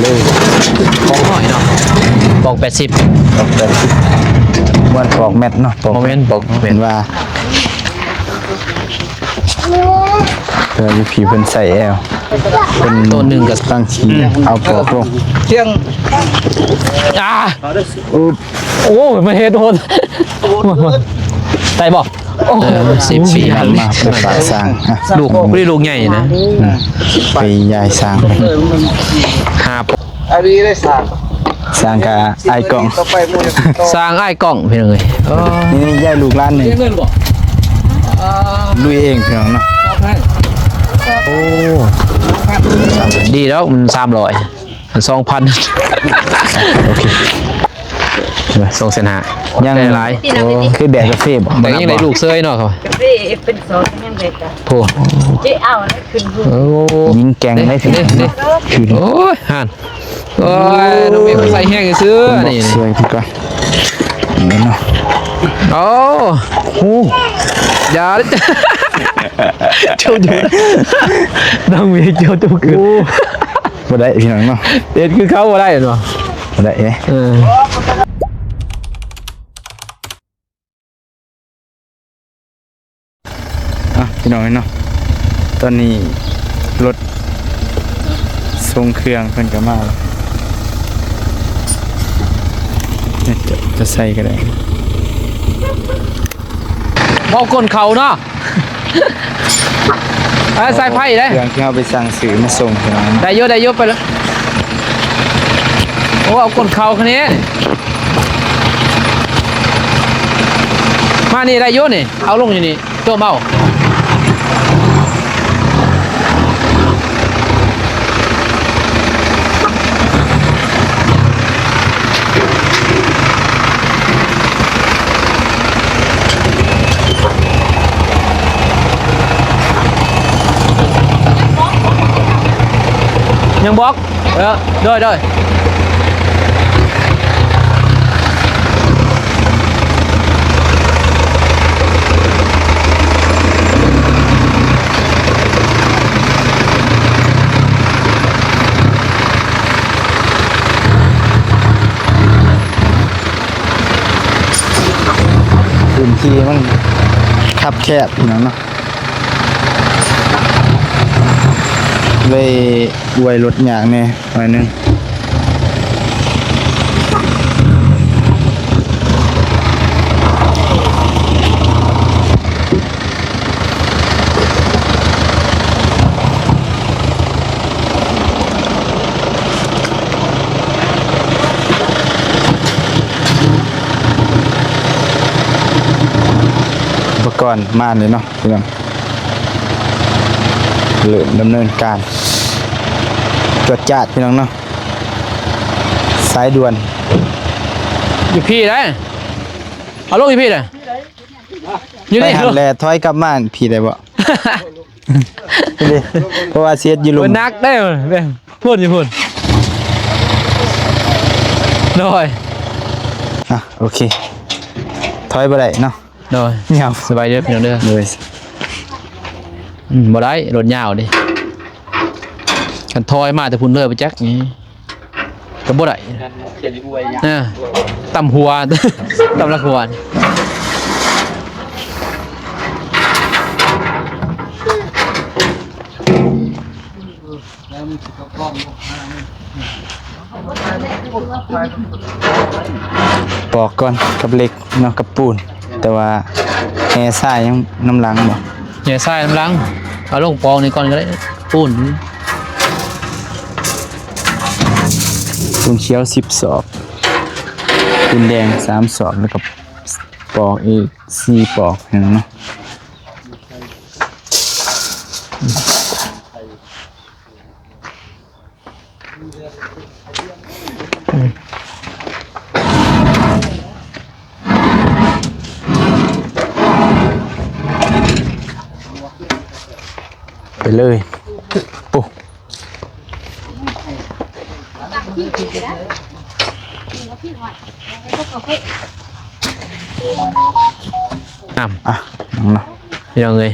ປອກນ້ອຍເນາະ ປອກແປດສິບ ປອກແປດສິບ ບໍ່ແມ່ນປອກແມັດເນາະ ປອກ ບໍ່ແມ່ນປອກແມັດ ເຫັນວ່າ ເອີ ຢູ່ພີ້ເພິ່ນໃສ່ແອວ ເພິ່ນ ໂຕໜຶ່ງກໍຕັ້ງຂີ້ ອືມ ເອົາປອກລົງ ອາ ອາ ໂອ້ຍ ມັນເຮັດໂຫດ ໄດ້ບໍ່? ໂອ້ ເອີ ສິບສີ່ ມາໄປຝາກຊ້າງ ລູກ ລູກໃຫຍ່ນະ ອືມ ໄປຢາຍຊ້າງ ຫ້າ ອັນນີ້ໄດ້ຊ້າງ ຊ້າງກະອ້າຍກ້ອງ ຊ້າງອ້າຍກ້ອງ ພີ່ນ້ອງເອີຍ ນີ້ ນີ້ ຍ້າຍລູກຫຼານນີ້ ລຸຍເອງ ພີ່ນ້ອງເນາະ ໂອ້ ດີແລ້ວ ມັນສາມຮ້ອຍ ສອງພັນ ໂອເຄ ສອງແສນຫ້າ ຍັງຫຼາຍ ໂອ້ ຄືແບກກາເຟບໍ່ ແຕ່ຍັງໄດ້ລູກເຊີຍເນາະ ກາເຟເປັນສອງ ຍັງໄດ້ກະ ໂອ້ ເຈເອົາແລ້ວຂຶ້ນ ໂອ້ ຍິງແກ່ງໄດ້ ນີ້ ນີ້ ຂຶ້ນ ໂອ້ຍ ຫັ້ນ ໂອ້ຍ ນ້ອງເມກໃສ່ແຮງຊື່ ນີ້ ສວຍຄືກັນ ນີ້ເນາະ ໂອ້ ໂອ້ ຢ່າເດີ ເຈົ້າຢູ່ ນ້ອງເມກເຈົ້າຕົກຂຶ້ນ ໂອ້ ບໍ່ໄດ້ ພີ່ນ້ອງເນາະ ເຮັດຄືເຂົາບໍ່ໄດ້ເນາະ ບໍ່ໄດ້ເດ້ ເອີ. ອ່ະ ພີ່ນ້ອງເອີຍເນາະ ຕອນນີ້ລົດສົ່ງເຄື່ອງເພິ່ນກະມາແລ້ວ ຈະ ຈະໃສ່ກະໄດ້ ເວົ້າກົ້ນເຂົາເນາະ ອ່າ ສາຍໄຟເດ້ ເຄື່ອງທີ່ເຮົາໄປສັ່ງຊື້ມາສົ່ງ ໄດ້ຢູ່ ໄດ້ຢູ່ ໄປເລີຍ ໂອ້ ເອົາກົ້ນເຂົາຄັນນີ້ ມານີ້ໄດ້ຢູ່ນີ້ ເອົາລົງຢູ່ນີ້ ໂຈມເອົາ ຍັງບອກ ເອີ ໂດຍ ໂດຍ ພື້ນທີ່ມັນຄັບແຄບ ພີ່ນ້ອງເນາະ. ເລີຍອວຍລົດຍາກແດ່ໜ້ອຍໜຶ່ງ. ອຸປະກອນມາເລີຍເນາະ. ພີ່ນ້ອງ ເລີ່ມດຳເນີນການ ຈວດຈາດ ພີ່ນ້ອງເນາະ ສາຍດ່ວນ ຢູ່ພີ້ໄດ໋ ເອົາລົງຢູ່ພີ້ໄດ໋ ຢູ່ນີ້ ໄປຫັ້ນແຫຼະ ຖອຍກັບມາພີ້ໄດ້ບໍ່? ເພາະວ່າຊິເຮັດຢູ່ລຸ່ມ ເອີ ໜັກເດ້ ພຸ້ນຢູ່ພຸ້ນ ໂດຍ ອ່ະ ໂອເຄ ຖອຍບໍ່ໄດ້ເນາະ. ໂດຍ ຍາວ ສະບາຍເດີພີ່ນ້ອງເດີ ໂດຍ ອືມ ບໍ່ໄດ້ ລົດຍາວເດ້ ຄັນຖອຍມາແຕ່ພຸ້ນເລີຍໄປຈັກນີ້ກໍບໍ່ໄດ້ ເອີ ຕຳຫົວ ຕຳຫຼັກຫົວ. ປອກກ່ອນກັບເຫຼັກເນາະ ກັບປູນ ແຕ່ວ່າແຮ່ຊາຍຍັງນຳຫຼັງບໍ່? ແຮ່ຊາຍນຳຫຼັງ ເອົາລົງປອກນີ້ກ່ອນກໍໄດ້ ປູນ ປູນຂຽວສິບສອບ ປູນແດງສາມສອບ ແລ້ວກໍປອກອີກສີ່ປອກ ເຫັນເນາະ. ໄປເລີຍ ປຸ ນ້ຳ ອ່ະ ນ້ອງເນາະ ພີ່ນ້ອງເອີຍ.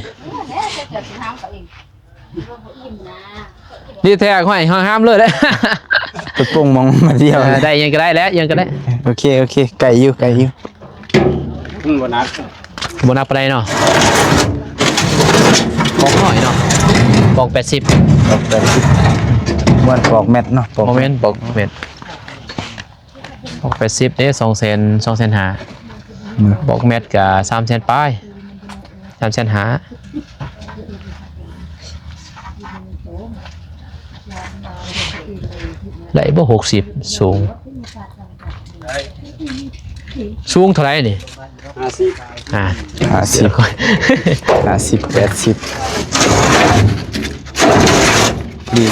ນີ້ແທ້ ຫ້ອຍ ຫ້າມເລີຍແຫຼະ ໄປປົງມອງມາດຽວ ເອີ ໄດ້ ຫຍັງກໍໄດ້ແຫຼະ ຫຍັງກໍໄດ້ ໂອເຄ ໂອເຄ ໄກຢູ່ ໄກຢູ່ ມັນບໍ່ໜັກ ບໍ່ໜັກປານໃດເນາະ ປອກນ້ອຍເນາະ ປອກແປດສິບ ປອກແປດສິບ ບໍ່ແມ່ນປອກແມັດເນາະ ປອກ ບໍ່ແມ່ນປອກແມັດ ປອກແປດສິບເດ້ ສອງແສນ ສອງແສນຫ້າ ອືມ ປອກແມັດກໍສາມແສນປາຍ ສາມແສນຫ້າ ໄດ້ບໍ່ ຫົກສິບ ສູງ ສູງເທົ່າໃດນີ້? ຫ້າສິບ ອ່າ ຫ້າສິບ ຫ້າສິບ ແປດສິບ ດີ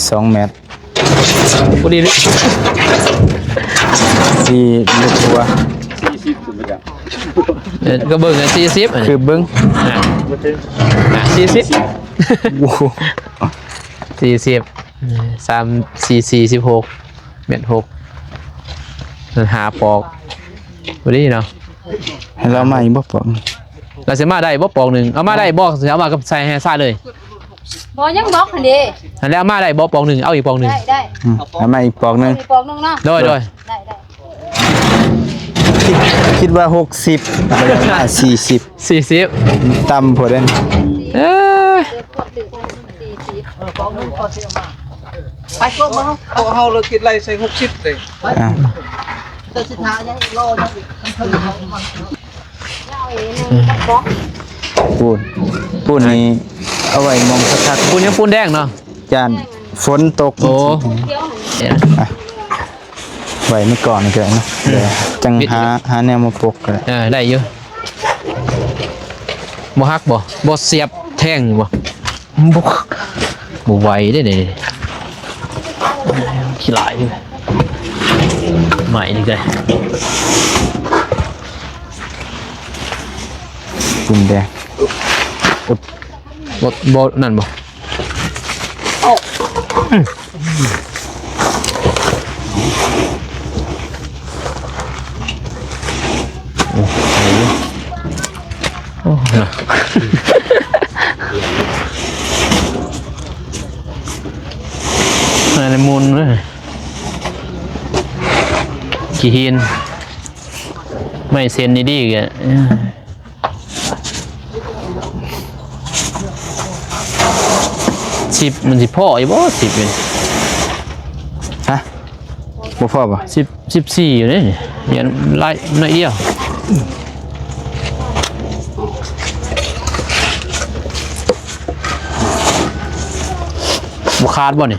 ສອງແມັດ ພໍດີເລີຍ ສີ່ ເລັກກວ່າ ສີ່ສິບ ເອີ ກໍເບິ່ງສີ່ສິບ ຄືເບິ່ງ ອ່າ ອ່າ ສີ່ສິບ ໂອ້ໂຫ ສີ່ສິບ ສາມສີ່ສີ່ສິບຫົກ ແມັດຫົກ ຫ້າປອກ ພໍດີເນາະ ໃຫ້ລາວມາອີກບໍ່ປອກ ລາວຊິມາໄດ້ບໍ່ປອກໜຶ່ງ ເອົາມາໄດ້ບໍ່ ຊິເອົາມາກັບໃສ່ໃຫ້ຊາເລີຍ ບໍ່ ຍັງບອກຫັ້ນເດ້ ຫັ້ນແຫຼະ ເອົາມາໄດ້ບໍ່ປອກໜຶ່ງ ເອົາອີກປອກໜຶ່ງ ໄດ້ ໄດ້ ອືມ ເອົາມາອີກປອກໜຶ່ງ ເອົາອີກປອກໜຶ່ງເນາະ ໂດຍ ໂດຍ ໄດ້ ໄດ້ ຄິດ ຄິດວ່າຫົກສິບ ໄດ້ມາສີ່ສິບ ສີ່ສິບ ຕ່ຳໂພດເດ້ ເອີ ໄປກວດມາ ເພາະເຮົາເລີຍຄິດໄລ່ໃສ່ຫົກສິບເດ້ ອ່າ ເຈົ້າຊິຖ້າຫຍັງອີກ ລໍຫຍັງອີກ ປູນ ປູນນີ້ເອົາໄວ້ໝ່ອງຄັກໆ ປູນຫຍັງ ປູນແດງເນາະ ຢ້ານຝົນຕົກ ໂອ້ ອ່ະ ໄວ້ໃນກ້ອງນີ້ກໍໄດ້ເນາະ ອືມ ດຽວຈັ່ງຫາ ຫາແນວມາປົກກໍໄດ້ ເອີ ໄດ້ຢູ່ ບໍ່ຫັກບໍ່ ບໍ່ສຽບແທງບໍ່ ບໍ່ ບໍ່ໄຫວເດ້ນີ້ ຂີ້ຫຼາຍເດ້ ໄມ້ນີ້ກໍໄດ້ ປູນແດງ ບໍ່ ບໍ່ ນັ້ນບໍ່ ໂອ້ ໄດ້ຢູ່ ໂອ້ ອັນນີ້ໝຸ່ນເວີຍ ຂີ້ຫີນ ໄມ້ເສັ້ນດີໆ ກໍ ສິບ ມັນຊິພໍຢູ່ບໍ່ ສິບນີ້ ຮະ ບໍ່ພໍບໍ່ ສິບ ສິບສີ່ຢູ່ເດ້ນີ້ ຍັງຫຼາຍໜ້ອຍດຽວ ບໍ່ຂາດບໍ່ນີ້?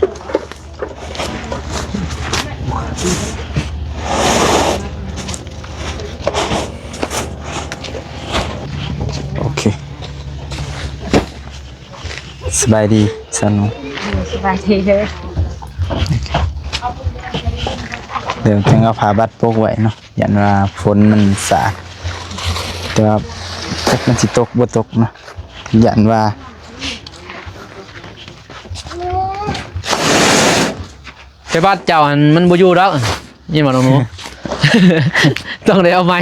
ໂອເຄ ສະບາຍດີສາວໜູ. ສະບາຍດີເດີ. ດຽວຈັ່ງເອົາຜ້າບັດປົກໄວ້ເນາະ ຢ້ານວ່າຝົນມັນສາດ ແຕ່ວ່າຈັກມັນຊິຕົກບໍ່ຕົກເນາະ ຢ້ານວ່າ ແຕ່ບາດເຈົ້າຫັ້ນມັນບໍ່ຢູ່ດອກ ຍິນບໍ່ນ້ອງໜູ? ຕ້ອງໄດ້ເອົາໃໝ່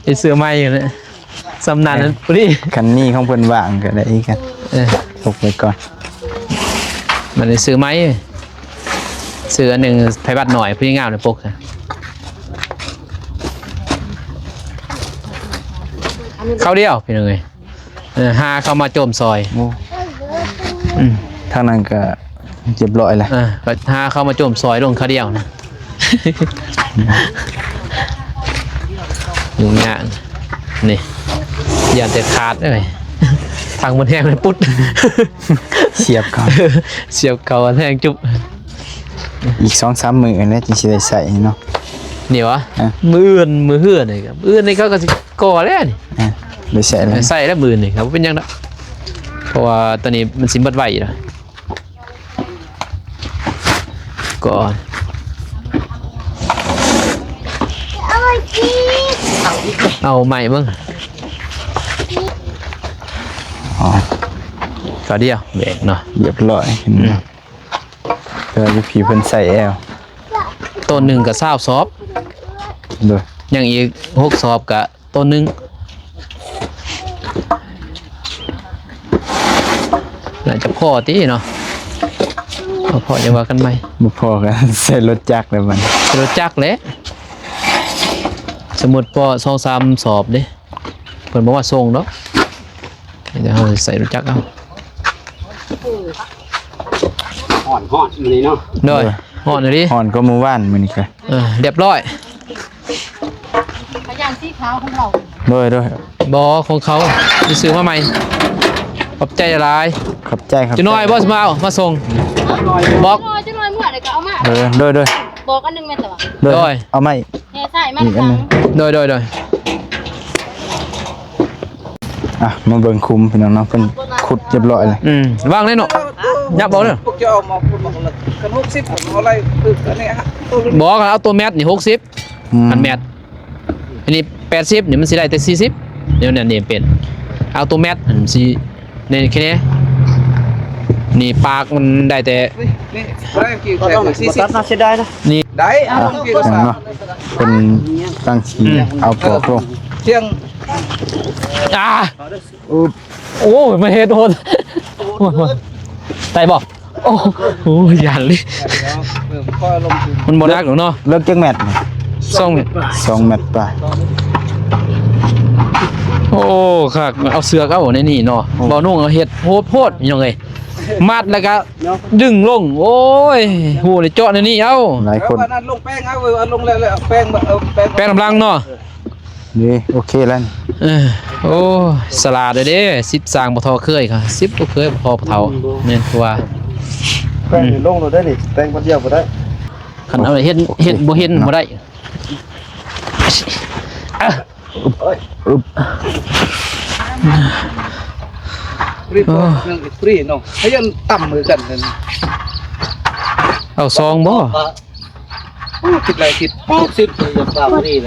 ໄດ້ຊື້ໃໝ່ຢູ່ແຫຼະ ສ່ຳນັ້ນ ເອີ ພໍດີ ຄັນມີຂອງເພິ່ນວ່າງກໍໄດ້ຄືກັນ ເອີ ປົກໄວ້ກ່ອນ ມັນໄດ້ຊື້ໃໝ່ ຊື້ອັນໜຶ່ງ ໄພບັດນ້ອຍ ຜູ້ງາມເລີຍປົກ ຄາວດຽວ ພີ່ນ້ອງເອີຍ. ເອີ ຫາເຂົ້າມາໂຈມຊ່ອຍ ໂອ້ ອືມ ທາງນັ້ນກໍຮຽບຮ້ອຍແລ້ວ ເອີ ກໍຫາເຂົ້າມາໂຈມຊ່ອຍລົງຄາວດຽວນະ ຫຍຸ້ງຍາກ ນີ້ ຢ້ານແຕ່ຂາດເອີຍ ທາງມັນແຮງມັນປຸດ ສຽບເຂົ້າ ສຽບເຂົ້າແຮງຈຸບ ອີກສອງສາມມື້ແລ້ວຈຶ່ງຊິໄດ້ໃຊ້ເນາະ ນີ້ຫວາ? ເອີ ມື້ອື່ນ ມື້ເຮືອນນີ້ ມື້ອື່ນນີ້ເຂົາກໍຊິ ກໍແລ້ວນີ້ ອ່າ ໄດ້ໃຊ້ແລ້ວ ໃຊ້ແລ້ວມື້ນີ້ ບໍ່ເປັນຫຍັງດອກ ເພາະວ່າຕອນນີ້ມັນຊິໝົດໄວຢູ່ແລ້ວ ກໍ ເອົາໃໝ່ເບິ່ງ ອໍ ກໍດຽວແບກເນາະ ຮຽບຮ້ອຍ ອືມ. ເອີ ຢູ່ພີ້ເພິ່ນໃສ່ແອວ ໂຕໜຶ່ງກໍຊາວສອບ ໂດຍ ຍັງອີກຫົກສອບກໍໂຕໜຶ່ງ ໜ້າຈະພໍຕິເນາະ ບໍ່ພໍຈັ່ງວ່າກັນໃໝ່. ບໍ່ພໍກໍໃສ່ລົດຈັກແລ້ວບັດນີ້ ໃສ່ລົດຈັກແຫຼະ. ສົມມຸດພໍສອງສາມສອບເດ້ ເພິ່ນບໍ່ມາສົ່ງດອກ ດຽວເຮົາໃສ່ລົດຈັກເອົາ. ຮ້ອນໆ ມື້ນີ້ເນາະ. ໂດຍ ໂດຍ ຮ້ອນອີ່ຫຼີ ຮ້ອນກວ່າມື້ວານມື້ນີ້ກະ. ເອີ ລຽບຮ້ອຍ. ພະຍານສີຂາວຂອງເຮົາ. ໂດຍ ໂດຍ. ບໍ່ ຂອງເຂົາ ໄປຊື້ມາໃໝ່. ຂອບໃຈຫຼາຍ. ຂອບໃຈ ຂອບໃຈ. ຈັກໜ້ອຍບໍ່ຊິມາເອົາ ມາສົ່ງ ບອກ. ຈັກໜ້ອຍ ຈັກໜ້ອຍເມື່ອໃດກໍເອົາມາ. ເອີ ໂດຍ ໂດຍ. ບອກອັນໜຶ່ງແມ່ນແຕ່ວ່າ. ໂດຍ ເອົາໃໝ່. ແຫ່ໃສ່ມາ ອີກອັນໜຶ່ງ. ໂດຍ ໂດຍ ໂດຍ. ອ່ະ ມາເບິ່ງຂຸມພີ່ນ້ອງເນາະ ເພິ່ນຂຸດຮຽບຮ້ອຍແລ້ວ. ອືມ ວາງເລີຍເນາະ ຫຍັບເອົາເດີ. ພວກເຈົ້າເອົາມາ ຄັນຫົກສິບເອົາໄລ່ຄືອັນນີ້. ບໍ່ ຄັນເອົາຕົວແມັດນີ້ຫົກສິບ. ອືມ ຄັນແມັດ ອັນນີ້ແປດສິບນີ້ ມັນຊິໄດ້ແຕ່ສີ່ສິບ. ແນວນັ້ນນີ້ເປັນ ເອົາຕົວແມັດ ອັນຊິ ນີ້ແຄ່ນີ້ ນີ້ປາກມັນໄດ້ແຕ່ ນີ້ ນີ້ ບໍ່ໄດ້ ບໍ່ຕັດນະ ເສຍດາຍນະ. ນີ້ ໄດ້ ເອົາ ເອົາ ເອົາ ເນາະ ເພິ່ນຕັ້ງຊິ ອືມ ເອົາປອກລົງ. ອາ ອຶບ ໂອ້ຍ ມັນເຮັດໂຫດ ໄດ້ບໍ່? ໂອ້ ໂອ້ຍ ຢ້ານເລີຍ ມັນບໍ່ໜັກດອກເນາະ. ເລິກຈັກແມັດນີ້? ສອງແມັດ ສອງແມັດປາຍ. ໂອ້ ຄັກ ເອົາເຊືອກເອົາໃນນີ້ເນາະ. ໂອ້ ບ່າວນຸ່ງເຮັດໂຫດໂພດ ພີ່ນ້ອງເອີຍ ມັດແລ້ວກະດຶງລົງ. ໂອ້ຍ ຮູ້ແລ້ວເຈາະໃນນີ້ເອົາ ຫຼາຍຄົນ. ເອົາອັນນັ້ນລົງແປ້ງ ເອົາ ເອົາລົງແລ້ວ ແລ້ວແປ້ງ ເອົາແປ້ງ ແປ້ງກຳລັງເນາະ. ນີ້ ໂອເຄແລ້ວນີ້. ເອີ ໂອ້ ສະຫຼາດເດ້ ສິດສ້າງບໍ່ທໍ່ເຄີຍ ສິດບໍ່ເຄີຍບໍ່ພໍຜູ້ເຖົ້າ. ແມ່ນ ຄືວ່າ ແປ້ງນີ້ ອືມ ລົງໂລດໄດ້ນີ້ ແປ້ງຄົນດຽວບໍ່ໄດ້. ຄັນເອົາເຮັດ ໂອເຄ ເຮັດບໍ່ເຫັນ ເນາະ ບໍ່ໄດ້. ອຶບ ອຶບ ຟຣີ ເອີ ຟຣີເນາະ ໃຫ້ຍັງຕ່ຳຄືກັນນັ້ນ. ເອົາສອງບໍ່? ໂອ້ ຄິດຫຼາຍຄິດ ຫົກສິບ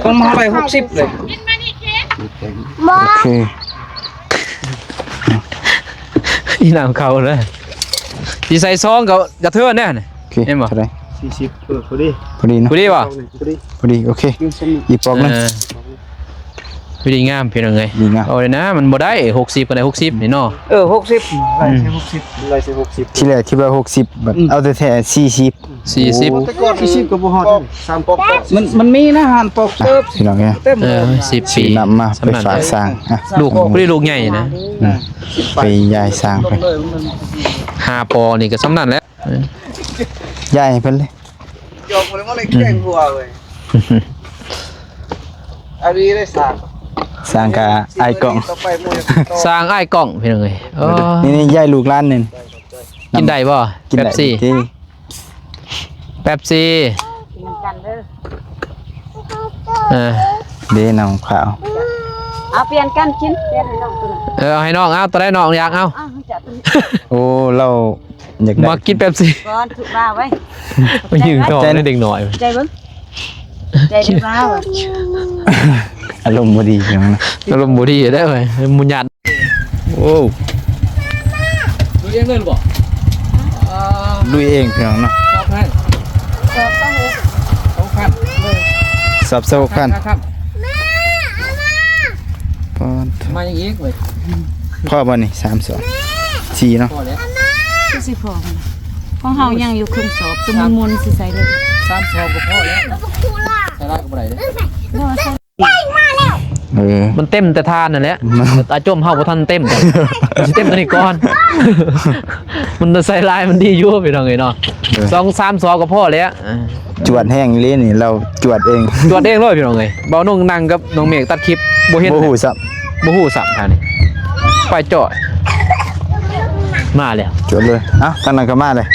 ຂອງມະຫາໄລຫົກສິບເລີຍ. ໂອເຄ ອີນາງເຂົ້າເລີຍ ຊິໃສ່ຊອງກໍກະເທີນແນ່. ໂອເຄ ເຫັນບໍ່? ເທົ່າໃດ? ສີ່ສິບ ເອີ ພໍດີ ພໍດີເນາະ ພໍດີບໍ່? ພໍດີ ພໍດີ ໂອເຄ ອີກປອກໜຶ່ງ. ເອີ ພໍດີງາມພີ່ນ້ອງເອີຍ ດີງາມ. ເອົາເລີຍນະ ມັນບໍ່ໄດ້ ຫົກສິບກໍໄດ້ຫົກສິບນີ້ເນາະ. ເອີ ຫົກສິບ ໄລ່ໃສ່ຫົກສິບ ໄລ່ໃສ່ຫົກສິບ. ທີແລກຄິດວ່າຫົກສິບ ບັດ ອືມ ເອົາແທ້ໆສີ່ສິບ. ສີ່ສິບ ໂອ້ ແຕ່ກ່ອນສີ່ສິບກໍບໍ່ຮອດເດ້ ສາມປອກ. ມັນ ມັນມີນະ ຮ້ານປອກເສີບ ພີ່ນ້ອງເອີຍ. ເອີ ສິບປີ ນຳມາໄປຝາກສ້າງ. ອ່ະ ລູກ ຜູ້ນີ້ລູກໃຫຍ່ນະ. ອືມ ໄປຢາຍສ້າງໄປ ຫ້າປອກນີ້ກໍສ່ຳນັ້ນແຫຼະ. ເອີ ຢາຍໃຫ້ເພິ່ນເລີຍ ຢອກບໍ່ໄດ້ ບໍ່ໄດ້ແກງຫົວເວີຍ. ອືມ ອັນນີ້ໄດ້ສ້າງ ສ້າງກະອ້າຍກ້ອງ ຕໍ່ໄປໝູ່ ສ້າງອ້າຍກ້ອງ ພີ່ນ້ອງເອີຍ. ໂອ້ ນີ້ ນີ້ ຢາຍລູກຫຼານນີ້ ກິນໄດ້ບໍ່? ກິນໄດ້ ເປັບຊີ ເປັບຊີ ກິນນຳກັນເດີ. ເອີ ເດ້ ນ້ອງຂາວ ເອົາປ່ຽນກັນກິນ ປ່ຽນໃຫ້ນ້ອງຕົວນັ້ນ. ເອີ ເອົາໃຫ້ນ້ອງ ເອົາຕົວໃດນ້ອງຢາກ ເອົາ. ໂອ້ ລາວ ຢາກໄດ້ ມັກກິນເປັບຊີ ກ່ອນຖືກວ່າໄວ້ ມັນຍິງທ້ອງໃຈ ໃຈ ເດັກນ້ອຍ ໃຈເບິ່ງ ໃຈໄດ້ວ່າ ອາລົມບໍ່ດີ ອາລົມບໍ່ດີໄດ້ເວີຍ ໝູ່ຍາດ. ໂອ້ ລຸຍເອງເລີຍບໍ່? ລຸຍເອງພີ່ນ້ອງເນາະ. ສອບເທົ່າໃດ? ສອບຊາວຫົກພັນ ສອບຊາວຫົກພັນ. ແມ່ ເອົາມາ ປອດ ມາຫຍັງອີກເວີຍ? ພໍບໍ່ນີ້? ສາມສອບ ສີ່ເນາະ ພໍແລ້ວ ຄືຊິພໍ. ຂອງເຮົາຍັງຢູ່ເຄິ່ງສອບ ຕົວມັນມົນຊິໃສ່ເລີຍ ສາມສອບກໍພໍແລ້ວ ໃສ່ຫຼາຍກໍບໍ່ໄດ້ເດ້. ເອີ ມັນເຕັມແຕ່ຖ່ານນັ້ນແຫຼະ ຕາຈົມເຮົາບໍ່ທັນເຕັມ ມັນຊິເຕັມຕົວນີ້ກ່ອນ ມັນໃສ່ຫຼາຍມັນດີຢູ່ ພີ່ນ້ອງເອີຍເນາະ. ເອີ ສອງສາມສອບກໍພໍແລ້ວ. ຈວດແຮງອີ່ຫຼີນີ້ ລາວຈວດເອງ ຈວດເອງເລີຍພີ່ນ້ອງເອີຍ. ເບົາໜຸ່ງນັ່ງກັບນ້ອງເມກຕັດຄລິບ ບໍ່ເຫັນ ບໍ່ຮູ້ຊ້ຳ ບໍ່ຮູ້ຊ້ຳທ່ານີ້ ໄປຈ່ອຍ ມາແລ້ວ ຈວດເລີຍ. ເອົ້າ ທາງນັ້ນກໍມາເລີຍ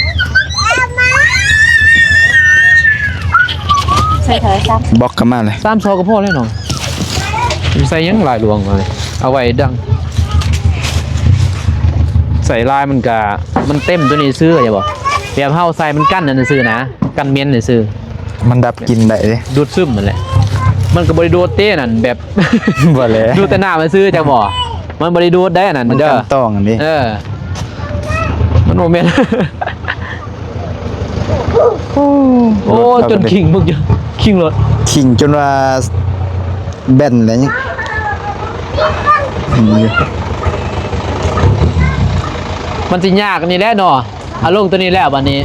ໃສ່ເທົ່າໃດ? ສາມ ບລັອກກໍມາເລີຍ ສາມຊອກກໍພໍແລ້ວນ້ອງ. ໃສ່ຫຍັງຫຼາຍຫຼວງເລີຍ ເອົາໄວ້ດັງ ໃສ່ຫຼາຍມັນກະ ມັນເຕັມຕົວນີ້ຊື່ ເຫັນບໍ່? ແບບເຮົາໃສ່ມັນກັນອັນນັ້ນຊື່ນະ ກັນເໝັນຊື່ ມັນດັບກິ່ນໄດ້ເດ້ ດູດຊຶມຫັ້ນແຫຼະ. ມັນກໍບໍ່ໄດ້ດູດເດ້ນັ້ນ ແບບ ບໍ່ແຫຼະ ດູດແຕ່ນ້ຳຊື່ ຈັກບໍ່? ມັນບໍ່ໄດ້ດູດໄດ້ອັນນັ້ນ ມັນ ເດີ ກັນຕອງອັນນີ້ ເອີ ມັນບໍ່ແມ່ນ. ໂອ້ ຈົນຄີງເບິ່ງຢູ່ ຄີງລົດ ຄີງຈົນວ່າແບນແລ້ວຍັງ ອືມ. ມັນຊິຍາກນີ້ແຫຼະເນາະ ເອົາລົງຕົວນີ້ແລ້ວ ບາດນີ້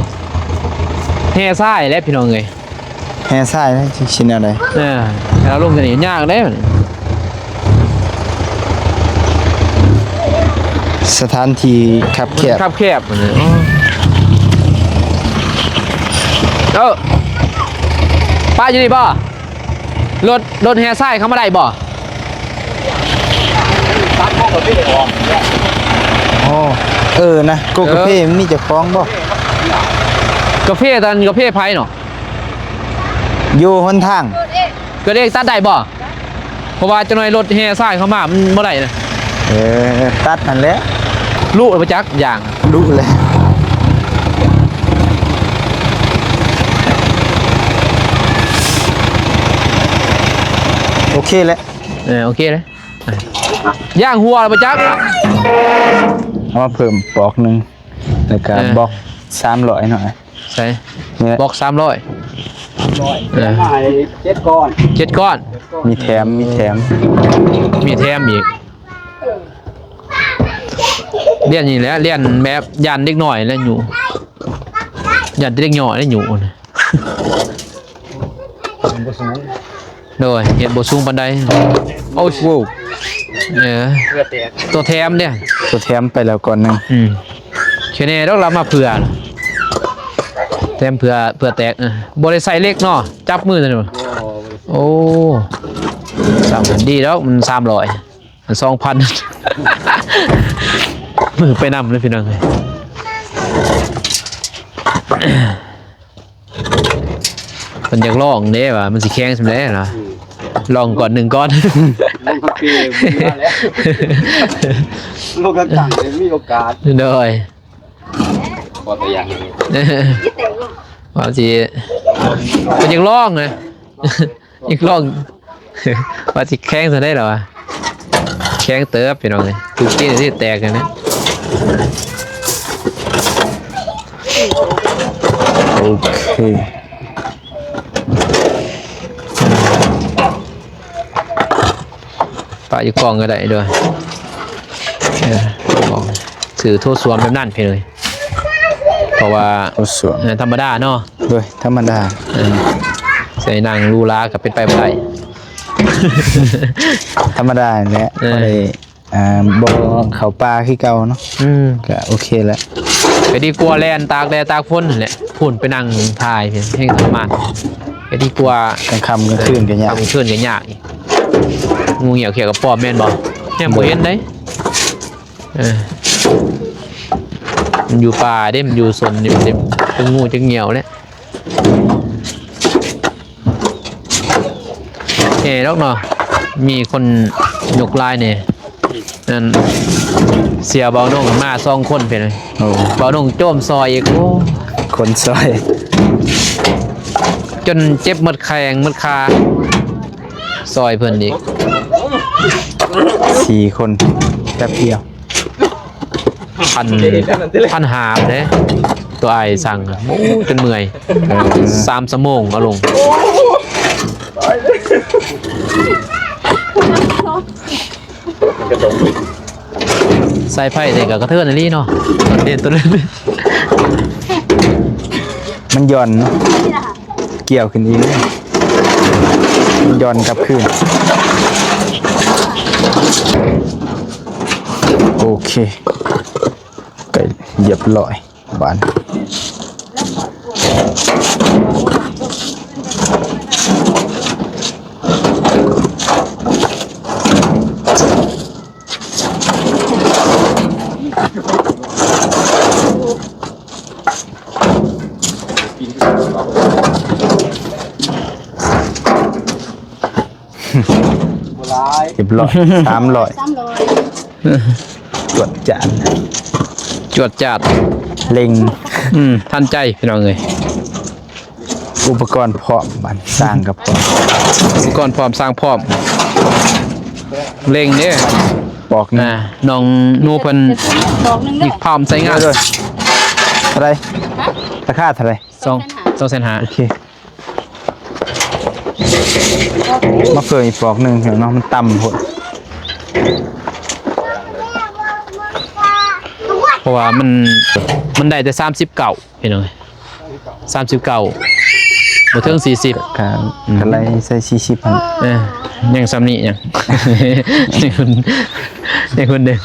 ແຮ່ຊາຍແຫຼະພີ່ນ້ອງເອີຍ ແຮ່ຊາຍແລ້ວຊິແນວໃດ? ເອີ ເອົາລົງຕົວນີ້ຍາກເດ້ ສະຖານທີ່ຄັບແຄບ ຄັບແຄບ ເອີ ປະຢູ່ນີ້ບໍ່? ລົດ ລົດແຮ່ຊາຍເຂົ້າມາໄດ້ບໍ່? ຕັດພວກກາເຟອອກ. ອໍ ເອີນະ ກົກກາເຟ ເອີ ມັນມີເຈົ້າຂອງບໍ່? ກາເຟ ຕອນກາເຟໃຜເນາະ? ຢູ່ຫົນທາງ ເກີດເອງ ເກີດເອງ ຕັດໄດ້ບໍ່? ເພາະວ່າຈັກໜ່ອຍລົດແຮ່ຊາຍເຂົ້າມາ ມັນບໍ່ໄດ້ນະ. ເອີ ຕັດຫັ້ນແຫຼະ ລຸແລ້ວບໍ່ຈັກ ຢາງລຸແລ້ວ. ໂອເຄແລ້ວ ເອີ ໂອເຄແລ້ວ ຢາງຮົ່ວແລ້ວບໍ່ຈັກ. ເອົາມາເພີ່ມປອກໜຶ່ງ ແລ້ວກະ ເອີ ບລັອກສາມຮ້ອຍເນາະ. ໃສ່ ນີ້ແຫຼະ ບລັອກສາມຮ້ອຍ ສາມຮ້ອຍ ເອີ ມາໃຫ້ເຈັດກ້ອນ ເຈັດກ້ອນ ມີແຖມ ມີແຖມ ມີແຖມອີກ. ລຽນນີ້ແຫຼະ ລຽນແບບຢ້ານເດັກນ້ອຍແຫຼະຫຍຸ້ງ ຢ້ານແຕ່ເດັກນ້ອຍແຫຼະຫຍຸ້ງ. ໂດຍ ເຮັດບໍ່ສູງປານໃດ. ໂອ້ ໂອ້ ເອີ ຕົວແຖມເດ້ ຕົວແຖມໄປແລ້ວກ້ອນໜຶ່ງ. ອືມ ແຄ່ນີ້ດອກ ລາວມາເພື່ອ ແຖມເພື່ອ ເພື່ອແຕກ. ເອີ ບໍ່ໄດ້ໃສ່ເຫຼັກເນາະ ຈັບມືເລີຍ. ໂອ້ ສາມພັນ ດີດອກ ມັນສາມຮ້ອຍ ສອງພັນ ມືໄປນຳເລີຍພີ່ນ້ອງເອີຍ. ເພິ່ນຢາກລອງເດ້ວ່າມັນຊິແຂງສ່ຳໃດນະ. ອືມ ລອງກ່ອນໜຶ່ງກ້ອນ ລົງກາເຟ ມີມາແລ້ວ ລົງກາຕັ້ງ ມີໂອກາດ. ໂດຍ ພໍຕົວຢ່າງ ວ່າຊິ ເພິ່ນຢາກລອງນະ. ອີກລອງ ວ່າຊິແຂງສ່ຳໃດລະວະ. ແຂງເຕີບພີ່ນ້ອງເອີຍ ຖືກຕີນຊິແຕກຫັ້ນນະ. ໂອເຄ ປະຢູ່ກ້ອງກໍໄດ້ດ້ວຍ. ເອີ ຊື້ໂຖສ້ວມແບບນັ້ນພີ່ນ້ອງເອີຍ ເພາະວ່າ ໂຖສ້ວມ ເອີ ທຳມະດາເນາະ. ໂດຍ ທຳມະດາ ເອີ ໃສ່ນັ່ງຫຼູຫຼາກໍເປັນໄປບໍ່ໄດ້. ທຳມະດາແຫຼະ ເອີ ບໍ່ໄດ້ ອ່າ ບໍ່ເຂົ້າປ່າຄືເກົ່າເນາະ. ອືມ ກໍໂອເຄແຫຼະ ກໍດີກວ່າແລ່ນຕາກແດດຕາກຝົນຫັ້ນແຫຼະ. ພຸ້ນໄປນັ່ງຖ່າຍແຮງທໍລະມານ ກໍດີກວ່າ ກາງຄ່ຳກາງຄືນກໍຍາກ ກາງຄືນກໍຍາກອີກ. ງູງຽວຂຽວກະປອມແມ່ນບໍ່? ແຮງບໍ່ເຫັນເດ້. ເອີ ມັນຢູ່ປ່າເດ້ ມັນຢູ່ສົນນີ້ ມັນເຕັມ ຈັກງູຈັກງຽວແຫຼະ. ເອີ ດອກເນາະ ມີຄົນຍົກລາຍແດ່. ນັ້ນ ເສຍເບົານົງມາສອງຄົນເປັນ. ໂອ້ ເບົານົງໂຈມຊອຍອີກ. ໂອ້ ຄົນຊອຍ ຈົນເຈັບໝົດແຂ້ງໝົດຂາ ຊອຍເພິ່ນອີກ. ສີ່ຄົນແປັບດຽວ ພັນ ພັນຫ້າເດ້ ຕົວອ້າຍສັ່ງ. ໂອ້ ຈົນເມື່ອຍ. ເອີ ສາມຊົ່ວໂມງເອົາລົງ. ສາຍໄຟນີ້ກໍກະເທີນອີ່ຫຼີເນາະ ເຫັນຕົວນັ້ນ ມັນຢ່ອນເນາະ ກ່ຽວຂຶ້ນອີກ ມັນຢ່ອນກັບຄືນ. ໂອເຄ ໃກ້ຮຽບຮ້ອຍ. ບາດ ບໍ່ຫຼາຍ ຮຽບຮ້ອຍ ສາມຮ້ອຍ ສາມຮ້ອຍ ຈວດຈາດ ຈວດຈາດ ເລັ່ງ ອືມ ທັນໃຈພີ່ນ້ອງເອີຍ. ອຸປະກອນພ້ອມ ບາດນີ້ຊ່າງກໍພ້ອມ ອຸປະກອນພ້ອມ ຊ່າງພ້ອມ ເລັ່ງເດ້ ປອກໜຶ່ງ ອ່າ ນ້ອງໜູເພິ່ນ ປອກໜຶ່ງເດີ ມີພ້ອມໃຊ້ງານ ເທົ່າໃດ? ຮະ? ລາຄາເທົ່າໃດ? ສອງ ສອງແສນຫ້າ ໂອເຄ. ມາເພີ່ມອີກປອກໜຶ່ງເນາະ ມັນຕ່ຳໂພດ. ພາະວ່າມັນ ມັນໄດ້ແຕ່ສາມສິບເກົ້າ ພີ່ນ້ອງ ສາມສິບເກົ້າ ບໍ່ເຖິງສີ່ສິບ ກະ ອືມ ກະໄລ່ໃສ່ສີ່ສິບຫັ້ນ ເອີ ຍັງສ່ຳນີ້ຍັງ ຍັງຄົນ ຍັງຄົນໜຶ່ງ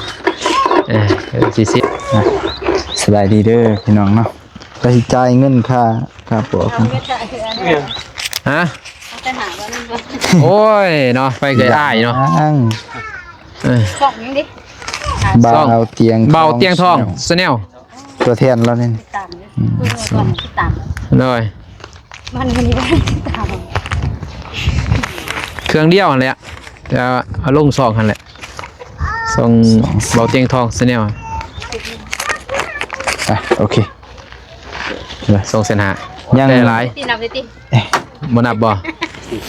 ເອີ ສີ່ສິບ ອ່ະ ສະບາຍດີເດີພີ່ນ້ອງເນາະ ກະຊິຈ່າຍເງິນຄ່າ ຄ່າປອກ ຮະ ໂອ້ຍເນາະ ໄປເຄີຍອ້າຍເນາະ ເອີ ຊ່ອງຫຍັງດິ ບ່າວຕຽງທອງ ບ່າວຕຽງທອງ Channel ຕົວແທນລາວນີ້ ຕິດຕາມຢູ່ ອືມ ເບິ່ງກ່ອນ ຕິດຕາມ ໂດຍ ມັນມີ ຕິດຕາມ ເຄື່ອງດຽວຫັ້ນແຫຼະ ແຕ່ວ່າເອົາລົງຊ່ອງຫັ້ນແຫຼະ ຊ່ອງ ຊ່ອງ ບ່າວຕຽງທອງ Channel ອ່ະ ໂອເຄ ສອງແສນຫ້າ ຍັງ ໄດ້ຫຼາຍ ຕິດນັບໄດ້ຕິ ບໍ່ນັບບໍ່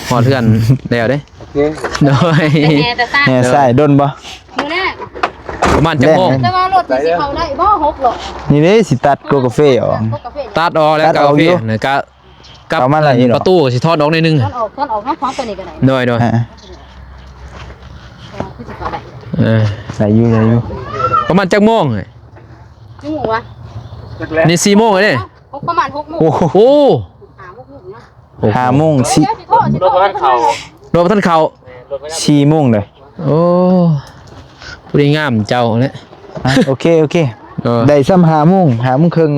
ຮອດເຮືອນແລ້ວເດ້ ໂອເຄ ໂດຍ ແຫ່ແຕ່ຊ້າ ແຫ່ຊ້າດົນບໍ່ ມື້ແລກ ປະມານຈັກໂມງ ແລກ ແຕ່ວ່າລົດນີ້ຊິເຂົ້າໄດ້ບໍ່ ຫົກລໍ້ ນີ້ເດ້ ຊິຕັດກົກກາເຟອອກ ກົກກາເຟ ຕັດອອກແລ້ວ ຕັດອອກຢູ່ ກາເຟ ແລ້ວກະ ກັບ ເອົາມາໄລ່ຢູ່ດອກ ປະຕູຊິຖອດອອກໜ້ອຍໜຶ່ງ ຖອດອອກ ຖອດອອກເນາະ ຂອງຕົວນີ້ກໍໄດ້ ໂດຍ ໂດຍ ອ່າ ເອີ ຄືຊິເຂົ້າໄດ້ ເອີ ໄດ້ຢູ່ ໄດ້ຢູ່ ປະມານຈັກໂມງ ຈັກໂມງວະ ນີ້ສີ່ໂມງແລ້ວເດ້ ຫົກ ປະມານຫົກໂມງ ໂອ້ໂຫ ຫ້າ ຫົກໂມງນະ ຫ້າໂມງ ສີ່ ລົດບໍ່ທັນເຂົ້າ ລົດບໍ່ທັນເຂົ້າ ແມ່ນ ລົດບໍ່ທັນ ສີ່ໂມງເດ້ ໂອ້ ຜູ້ດີງາມເຈົ້າແຫຼະ ອ່ະ ໂອເຄ ໂອເຄ ເອີ ໄດ້ຊ່ຳຫ້າໂມງ ຫ້າໂມງເຄິ່ງ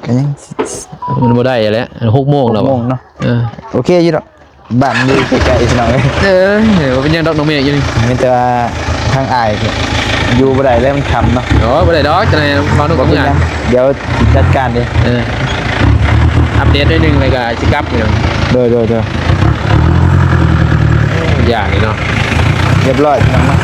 ກໍຍັງ ມັນບໍ່ໄດ້ແຫຼະ ຫົກໂມງແລ້ວ ຫົກໂມງເນາະ ເອີ ໂອເຄຢູ່ດອກ ບ້ານຢູ່ໃກ້ໆ ພີ່ນ້ອງເອີຍ ເອີ ບໍ່ເປັນຫຍັງດອກ ນ້ອງເມກຢູ່ນີ້ ມີແຕ່ວ່າທາງອ້າຍຢູ່ບໍ່ໄດ້ແລ້ວ ມັນຄ່ຳເນາະ ໂອ້ຍ ບໍ່ໄດ້ດອກ ຈັ່ງໃດ ເວົ້ານຳກັນ ດຽວຈັດການເດ້ ເອີ ອັບເດດໜ້ອຍໜຶ່ງ ແລ້ວກໍຊິກັບ ໂດຍ ໂດຍ ໂດຍ ຢ່າງນີ້ເນາະ ຮຽບຮ້ອຍ ພີ່ນ້ອງເນາະ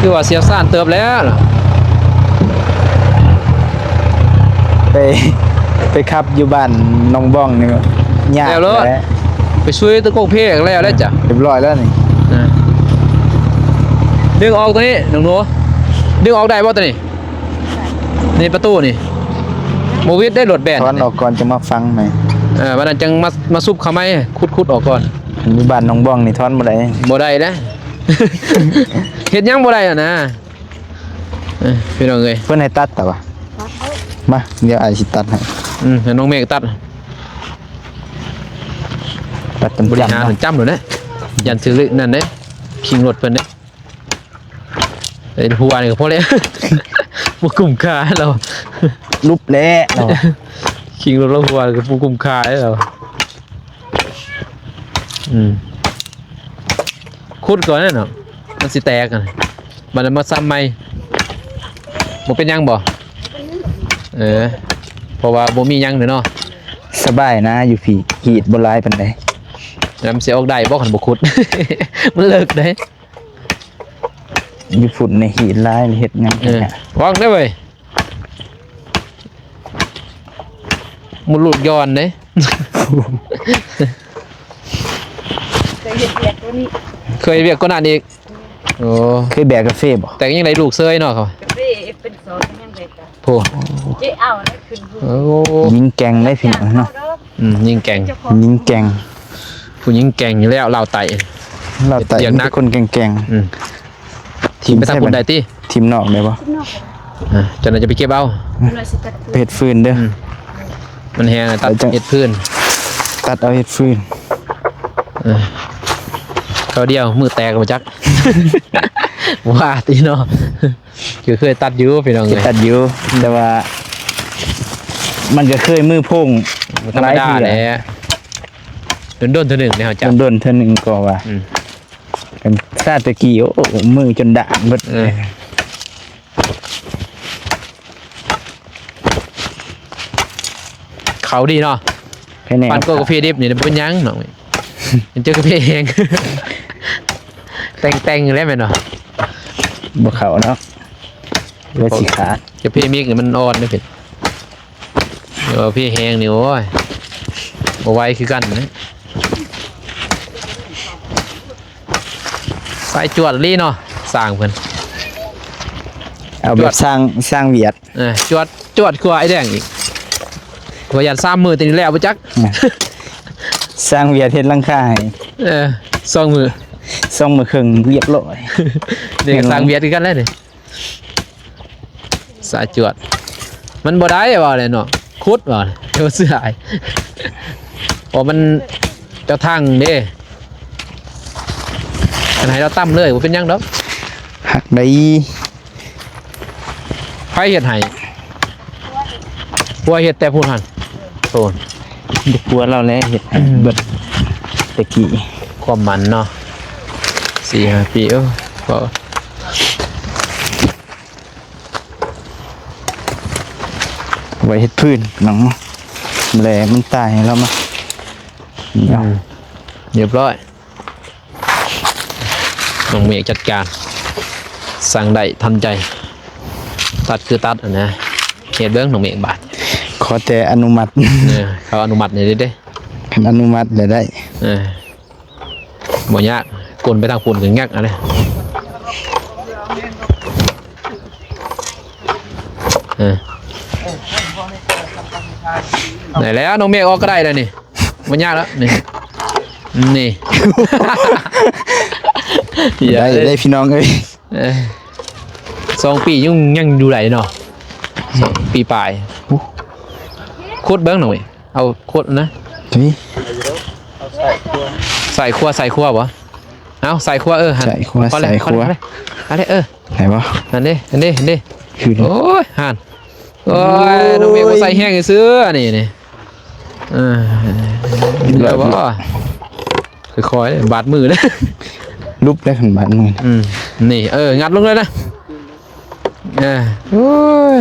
ຄືວ່າຊ່ຽວຊານເຕີບແລ້ວ ໄປ ໄປຂັບຢູ່ບ້ານໜອງບອງນີ້ຍາກ ແລ້ວເລີຍ ໄປຊຸຍຕະກົກເພກແລ້ວແລ້ວຈ້ະ ຮຽບຮ້ອຍແລ້ວນີ້ ດຶງອອກຕົວນີ້ ນ້ອງໜູ ດຶງອອກໄດ້ບໍ່ຕົວນີ້? ນີ້ປະຕູນີ້ ບໍ່ວິດໄດ້ ລົດແບນ ຖອນອອກກ່ອນ ຈັ່ງມາຝັງໃໝ່ ເອີ ບັດນັ້ນຈັ່ງມາ ມາຊຸບເຂົ້າໃໝ່ ຂຸດ ຂຸດອອກກ່ອນ ຢູ່ບ້ານໜອງບອງນີ້ຖອນບໍ່ໄດ້ ບໍ່ໄດ້ເດ້ ເຮັດຫຍັງບໍ່ໄດ້ຫັ້ນນະ ເອີ ພີ່ນ້ອງເອີຍ ເພິ່ນໃຫ້ຕັດຕະຫວາ ມາ ດຽວອ້າຍຊິຕັດໃຫ້ ອືມ ໃຫ້ນ້ອງເມກຕັດ ຕັດຈ້ຳໆ ບໍລິຫານ ເນາະ ຈ້ຳໂລດເດ້ ຢ້ານຖືກນັ້ນເດ້ ຄີງລົດເພິ່ນເດ້ ເອີ ຫົວນີ້ກໍພໍແລ້ວ ບໍ່ກຸ້ມຄ່າແລ້ວ ຫຼຸບແລ້ວ ຄີງລົດລະຫົວກໍບໍ່ກຸ້ມຄ່າແລ້ວ ອືມ ຂຸດກ່ອນເນາະ ມັນຊິແຕກຫັ້ນ ບັດນັ້ນມາຊຳໃໝ່ ບໍ່ເປັນຫຍັງບໍ່? ເອີ ເພາະວ່າບໍ່ມີຫຍັງເດ້ເນາະ ສະບາຍນະ ຢູ່ພີ້ຮີດບໍ່ຫຼາຍປານໃດ ແລ້ວມັນຊິອອກໄດ້ບໍ່ ຄັນບໍ່ຂຸດ ມັນເລິກເດ້. ຢູ່ພຸ້ນນີ້ຮີດຫຼາຍ ເຮັດຫຍັງ ເອີ ຫຍັງ ວາງໄດ້ເວີຍ ມຸດລູກຍ້ອນເດ້ ເຄີຍເຮັດວຽກກວ່ານີ້ ເຄີຍວຽກກວ່ານັ້ນອີກ ໂອ້ ເຄີຍແບກກາເຟບໍ່? ແຕ່ກໍຍັງໄດ້ລູກເຊີຍເນາະ ເຂົາ ກາເຟເປັນສອງຍັງໄດ້ ໂອ້ ເຈເອົາແລ້ວຂຶ້ນ ໂອ້ ຍິງແກ່ງໄດ້ພີ່ນ້ອງເນາະ ອືມ ຍິງແກ່ງ ຍິງແກ່ງ ຜູ້ຍິງແກ່ງຢູ່ແລ້ວ ລາວໃຕ້ ລາວໃຕ້ ວຽກໜັກ ມີແຕ່ຄົນແກ່ງໆ ອືມ ຖິ້ມໄປທາງພຸ້ນໄດ້ຕິ ຖິ້ມນອກໄດ້ບໍ່? ອ່າ ເຈົ້າໜ້າຈະໄປເກັບເອົາ ໄປເຮັດຟືນເດີ ອືມ ມັນແຮງ ຕັດເຮັດຟືນ ຕັດເອົາເຮັດຟືນ ເອີ ເຂົ້າດຽວມືແຕກບໍ່ຈັກ ວ່າຕິເນາະ ຄືເຄີຍຕັດຢູ່ພີ່ນ້ອງເອີຍ ເຄີຍຕັດຢູ່ ແຕ່ວ່າມັນກໍເຄີຍມືໂພງ ທຳມະດາແຫຼະ ດົນໆເທື່ອໜຶ່ງເດ້ເຮົາຈັບ ດົນໆເທື່ອໜຶ່ງກໍວ່າ ອືມ ຊາດຕະກີ້ ໂອ້ ມືຈົນດ້ານເບິດ ເອີ ເຂົ້າດີເນາະ ແພແນກ ປັ່ນກວ່າກາເຟດິບນີ້ບໍ່ເປັນຫຍັງເນາະ ເຈົ້າກາເຟແຮງ ແຕ່ງໆຢູ່ແລ້ວແມ່ນບໍ່? ບໍ່ເຂົ້າເນາະ ວ່າຊິຂາດ ກາເຟມິກນີ້ມັນອ່ອນເດ້ເພິ່ນ ແຕ່ວ່າກາເຟແຮງນີ້ ໂອ້ຍ ບໍ່ໄວຄືກັນນະ ສາຍຈວດອີ່ຫຼີເນາະ ຊ່າງເພິ່ນ ເອົາແບບຊ່າງ ຊ່າງຫວຽດ ເອີ ຈວດ ຈ ຈວດກວ່າໄອ້ແດງອີກ ວ່າຢ້ານສາມມື້ ແຕ່ນີ້ແລ້ວບໍ່ຈັກ. ຊ່າງວຽດເຮັດຫຼັງຄາໃຫ້ ເອີ ສອງມື້ ສອງມື້ເຄິ່ງ ຮຽບຮ້ອຍ. ນີ້ກໍຊ່າງວຽດຄືກັນແຫຼະນີ້ ສາຍຈວດ ມັນບໍ່ໄດ້ວ່າແຫຼະເນາະ ຂຸດວ່າແຫຼະ ເຈົ້າເຊື່ອອ້າຍ ເພາະມັນເຈົ້າທາງເດ້ ຄັນໃຫ້ລາວຕຳເລີຍ ບໍ່ເປັນຫຍັງດອກ ຫັກໄດ້. ໃຜເຮັດໃຫ້? ຜົວເຮັດແຕ່ພຸ້ນຫັ້ນ ໂຕ ຜົວລາວແຫຼະເຮັດໃຫ້ເບິດ ແຕ່ກີ້ ຄວາມໝັ້ນເນາະ ສີ່ຫ້າປີ ເອີ ກໍ ໄວ້ເຮັດຟືນ ນ້ອງ ແລມັນຕາຍ ລາວມາ ອືມ ຮຽບຮ້ອຍ. ນ້ອງເມກຈັດການ ສັ່ງໄດ້ທັນໃຈ ຕັດຄືຕັດຫັ້ນນະ ເຮັດເບິ່ງນ້ອງເມກບາດ ຂໍແຕ່ອະນຸມັດ ເອີ ເຂົາອະນຸມັດໃຫ້ເດ້ ຄັນອະນຸມັດແລ້ວໄດ້ ເອີ ບໍ່ຍາກ ກົນໄປທາງພຸ້ນກໍຍັກຫັ້ນແຫຼະ ເອີ ໄດ້ແລ້ວ ນ້ອງເມກອອກກໍໄດ້ແລ້ວນີ້. ບໍ່ຍາກແລ້ວນີ້ ນີ້ ໄດ້ ໄດ້ພີ່ນ້ອງເອີຍ ເອີ ສອງປີຍັງ ຍັງຢູ່ໄດ້ເນາະ ສອງປີປາຍ ໂອ້ ຂຸດເບິ່ງໜ່ອຍ ເອົາຂຸດນະ ນີ້ ໃສ່ຂວາ ໃສ່ຂວາບໍ່ ເອົາໃສ່ຂວາ ເອີ ຫັ້ນ ໃສ່ຂວາ ໃສ່ຂວາ ອັນນີ້ ເອີ ໄດ້ບໍ່ ຫັ້ນເດ້ ຫັ້ນເດ້ ຫັ້ນເດ້ ຄື ໂອ້ຍ ຫັ້ນ ໂອ້ຍ ໂອ້ຍ ນ້ອງເມກບໍ່ໃສ່ແຮງຊື່ອັນນີ້ນີ້ ເອີ ເລີຍບໍ່ ຄ່ອຍໆ ບາດມືເດ້ ຫຼຸບໄດ້ຄັນບາດມື ອືມ ນີ້ ເອີ ງັດລົງເລີຍນະ ເອີ ໂອ້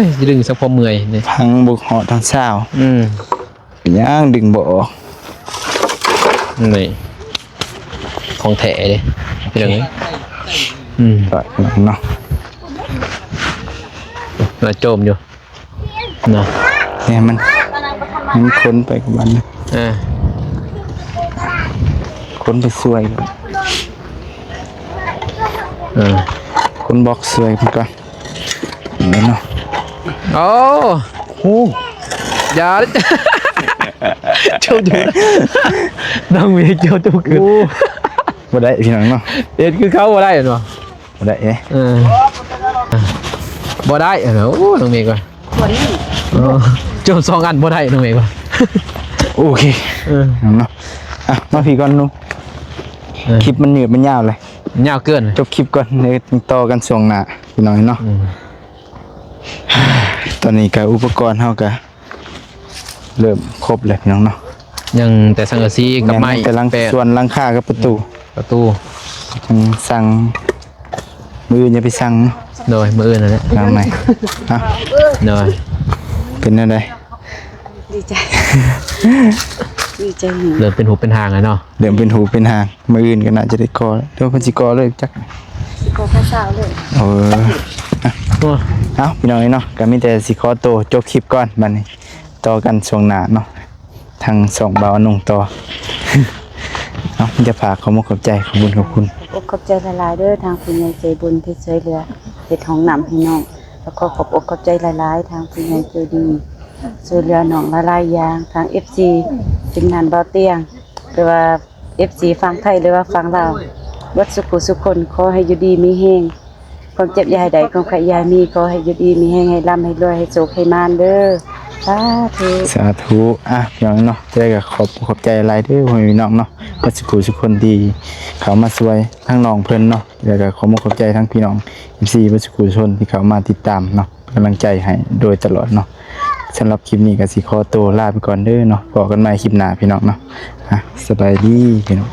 ຍ ດຶງສະເພາະເມື່ອຍນີ້ ພັງບໍ່ຮອດທັງຊາວ ອືມ ເປັນຫຍັງດຶງບໍ່ອອກ ນີ້ ຂອງແທ້ເດ້ ພີ່ນ້ອງເອີຍ ອືມ ເນາະ ລະໂຈມຢູ່ ເນາະ ແນ່ ມັນ ມັນຄົນໄປກັບມັນ ເອີ ຄົນໄປຊ່ວຍ ເອີ ຄົນບອກຊ່ວຍເພິ່ນກ່ອນ ເນາະ ໂອ້ ໂອ້ ຢ່າເດີ ເຈົ້າຢູ່ ນ້ອງເມກເຈົ້າ ເຈົ້າຄື ໂອ້ ບໍ່ໄດ້ພີ່ນ້ອງເນາະ ເຮັດຄືເຂົາບໍ່ໄດ້ເນາະ ບໍ່ໄດ້ເດ້ ເອີ ບໍ່ໄດ້ ເອີ ໂອ້ ນ້ອງເມກວ່າ ໂອ້ ໂຈມສອງອັນບໍ່ໄດ້ ນ້ອງເມກວ່າ ໂອເຄ ເອີ ເນາະ ອ່ະ ມາພີ້ກ່ອນໜູ ເອີ ຄລິບມັນຍືດມັນຍາວເລີຍ ຍາວເກີນ ຈົບຄລິບກ່ອນ ເດີ ຕໍ່ກັນຊ່ວງໜ້າ ພີ່ນ້ອງເນາະ ອືມ ຕອນນີ້ກໍອຸປະກອນເຮົາກໍ ເລີ່ມຄົບແລ້ວພີ່ນ້ອງເນາະ ຍັງແຕ່ສັງກະສີກັບໄມ້ ແຕ່ຫຼັງ ແປະ ສ່ວນຫຼັງຄາກັບປະຕູ ປະຕູ ຍັງສັ່ງ ມື້ອື່ນຢ່າໄປສັ່ງເນາະ ໂດຍ ມື້ອື່ນນັ້ນແຫຼະ ຫຼັງໃໝ່ ຮະ ໂດຍ ເປັນແນວໃດ? ດີໃຈ ດີໃຈ ເລີ່ມເປັນຮູບເປັນຮ່າງແລ້ວເນາະ ເລີ່ມເປັນຮູບເປັນຮ່າງ ມື້ອື່ນກໍໜ້າຈະໄດ້ກໍ່ ຫຼືວ່າເພິ່ນຊິກໍ່ເລີຍຈັກ ຊິກໍ່ພາສາວເລີຍ ເອີ ໂອ້ ເອົ້າ ພີ່ນ້ອງເອີຍເນາະ ກໍມີແຕ່ຊິຂໍໂຕຈົບຄລິບກ່ອນບັດນີ້ ຕໍ່ກັນຊ່ວງໜ້າເນາະ ທາງຊ່ອງບ່າວອານົງຕໍ່ ເອົ້າ ມີແຕ່ຝາກຂອບອົກຂອບໃຈ ຂອບຄຸນ ຂອບຄຸນ ຂອບອົກຂອບໃຈຫຼາຍໆເດີ ທາງຜູ້ໃຫຍ່ໃຈບຸນທີ່ຊ່ວຍເຫຼືອເຮັດຫ້ອງນ້ຳໃຫ້ນ້ອງ ແລ້ວກໍຂອບອົກຂອບໃຈຫຼາຍໆ ທາງຜູ້ໃຫຍ່ໃຈດີ ຊ່ວຍເຫຼືອນ້ອງຫຼາຍໆຢ່າງ ທາງເອັຟຊີ ທີມງານບ່າວຕຽງ ຫຼືວ່າ ເອັຟຊີຝັ່ງໄທ ຫຼືວ່າຝັ່ງລາວ ເບິດສຸຜູ້ສຸຄົນ ຂໍໃຫ້ຢູ່ດີມີແຮງ ຄວາມເຈັບຢ່າໃຫ້ໄດ້ ຄວາມໄຂ້ຢ່າໃຫ້ມີ ຂໍໃຫ້ຢູ່ດີມີແຮງ ໃຫ້ລ່ຳໃຫ້ລວຍ ໃຫ້ໂຊກໃຫ້ໝານເດີ ສາທຸ ສາທຸ ອ່ະ ພີ່ນ້ອງເນາະ ຈັ່ງໃດກໍຂອບ ຂອບໃຈຫຼາຍເດີ ພໍ່ແມ່ພີ່ນ້ອງເນາະ ເບິດສຸຜູ້ສຸຄົນທີ່ເຂົ້າມາຊ່ວຍທາງນ້ອງເພິ່ນເນາະ ແລ້ວກໍຂອບອົກຂອບໃຈທາງພີ່ນ້ອງ ເອັຟຊີ ເບິດສຸຜູ້ສຸຄົນທີ່ເຂົ້າມາຕິດຕາມເນາະ ເປັນກຳລັງໃຈໃຫ້ໂດຍຕະຫຼອດເນາະ ສຳລັບຄລິບນີ້ກໍຊິຂໍໂຕລາໄປກ່ອນເດີເນາະ ພໍ້ກັນໃໝ່ຄລິບໜ້າພີ່ນ້ອງເນາະ ອ່ະ ສະບາຍດີພີ່ນ້ອງ.